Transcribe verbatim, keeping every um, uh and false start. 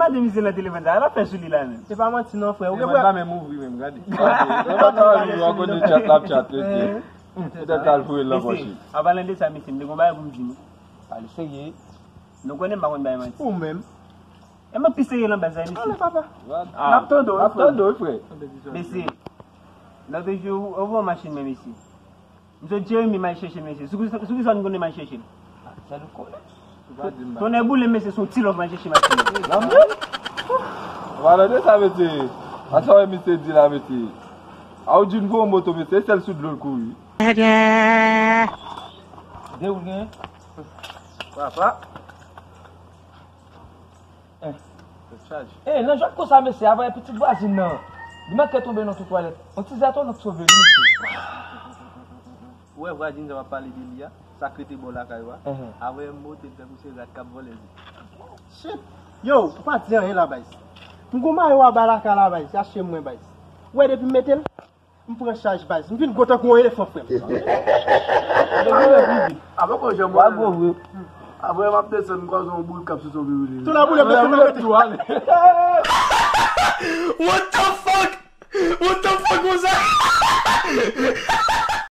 Gade misye nan telefòn sa, l ap fè sou li la menm. Se pa manti non, frè. Ou gen pa menm ouvri menm, gade. Gade, se pa travay li, w a konnen chat l ap chat, mesye. Poutèt al foure l nan pòch li. An palan de sa, mesye, m te gon bagay pou m di nou. Pale serye. Nou konnen m pa konn bay manti. Ou menm. E mwen pi serye nan baz la, mesye. Ale, papa. N ap tande w, wi, frè. N ap tande w, wi, frè. Mesye, lòt jou, ou voye machin mwen, mesye. M sot Jeremi m al chèche l, mesye. Sou ki, sou ki sa nou konnen m al chèche l? Sa nou konnen. Tonnè boule, mesye, se yon ti lòv m al chèche machin nan. Valè de sa, mesye. A sa wè misye di la, mesye. A ou di n voye moto, mesye, e sèl sou dlo l kouri. De ou gen? Papa. Eh, nan jwèt konsa, mesye, avè pitit vwazin nan. Li manke tonbe nan twou twalèt. On ti zètòlòt sove li, mesye. Ou wè vwazin sa w ap pale de li a, sa k rete bò lakay ou a? Avè moto, tankou se rat k ap vòlè li. Shit! Yo, ou pa di anyen la, baz. M gon mayo aba lakay la, baz. Achte mwen, baz. Ou wè depi m mete l, m pran chaj, baz. M vin gwo tankou yon elefan, frè m. Apa kon jan mwen gwo vre. Apre m ap desann, m kwaze yon boul k ap soti yon pi wili. Tou la boule, mete nan mete. What the fuck? What the fuck was that?